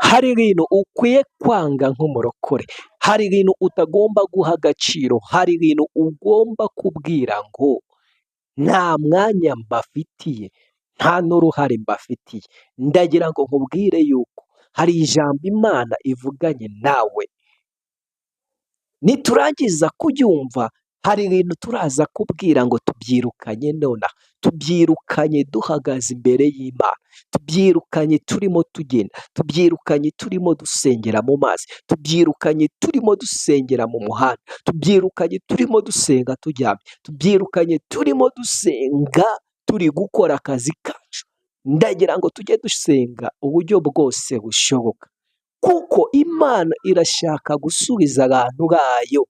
Hari ibintu ukwiye kwanga nk'umurokore, hari ibintu utagomba guha agaciro, hari ibintu ugomba kubwira ngo nta mwanya mbafitiye, nta n'uruhare mbafitiye. Ndagira ngo nkubwire yuko hari ijambo Imana ivuganye nawe, niturangiza kuryumva hari ibintu turaza kubwira ngo tubyirukanye nonaha, tubyirukanye duhagaze imbere y'Imana, tubyirukanye turimo tugenda, tubyirukanye turimo dusengera mu mazi, tubyirukanye turimo dusengera mu muhanda, tubyirukanye turimo dusenga turyamye, tubyirukanye turimo dusenga turi gukora akazi kacu. Ndagira ngo tujye dusenga uburyo bwose bushoboka, kuko Imana irashaka gusubiza abantu bayo.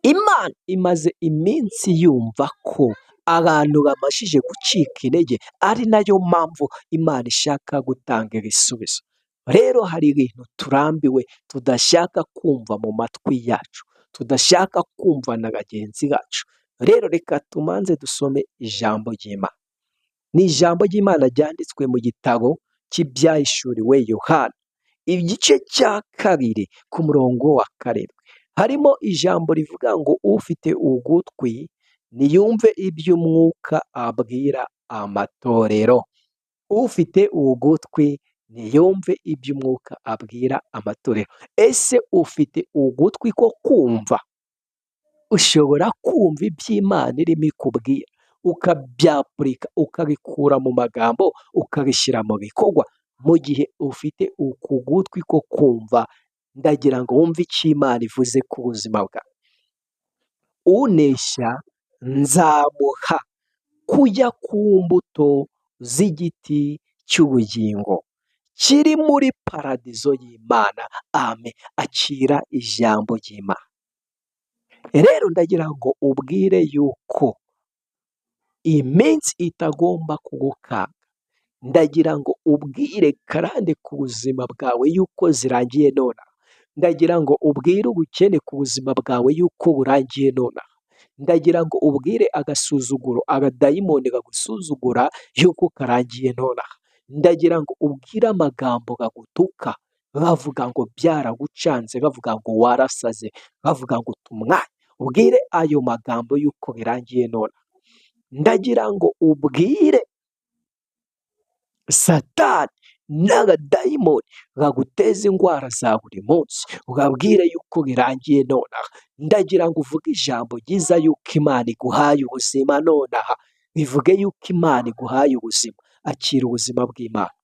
Imana imaze iminsi yumva ko abantu bamajije gucika intege, ari nayo mpamvu Imana ishaka gutanga ibisubizo. Rero hari ibintu turambiwe tudashaka kumva mu matwi yacu, tudashaka kumva na bagenzi bacu. Rero reka tumanze dusome ijambo ry'Imana. Ni ijambo ry'Imana ryanditswe mu gitabo cy'ibyahishuriwe Yohana, igice cya 2 ku murongo wa 7. Harimo ijambo rivuga ngo ufite ugutwi niyumve iby'umwuka abwira amatorero. Ufite ugutwi niyumve iby'umwuka abwira amatorero. Ese ufite ugutwi ko kumva? Ushobora kumva iby'Imana irimo ikubwira, ukabyapurika, ukabikura mu magambo, ukabishyira mu bikorwa, mu gihe ufite uku gutwi ko kumva. Ndagira ngo wumve icyo Imana ivuze ku buzima bwawe. Unesha nzamuha kurya ku mbuto z'igiti cy'ubugingo kiri muri paradizo y'Imana. Amen. Akira ijambo ry'Imana. Rero ndagira ngo ubwire yuko iminsi itagomba kugukanga. Ndagira ngo ubwire karande ku buzima bwawe yuko zirangiye nonaha. Ndagira ngo ubwire ubukene ku buzima bwawe yuko burangiye nonaha. Ndagira ngo ubwire agasuzuguro abadayimoni bagusuzugura yuko karangiye nonaha. Ndagira ngo ubwire amagambo bagutuka bavuga ngo byaragucanze, bavuga ngo warasaze, bavuga ngo uta, ubwire ayo magambo yuko birangiye nonaha. Ndagira ngo ubwire Satani n'abadayimoni baguteza indwara za buri munsi, ubabwire yuko birangiye nonaha. Ndagira ngo uvuge ijambo ryiza yuko Imana iguhaye ubuzima nonaha, bivuge yuko Imana iguhaye ubuzima. Akira ubuzima bw'Imana.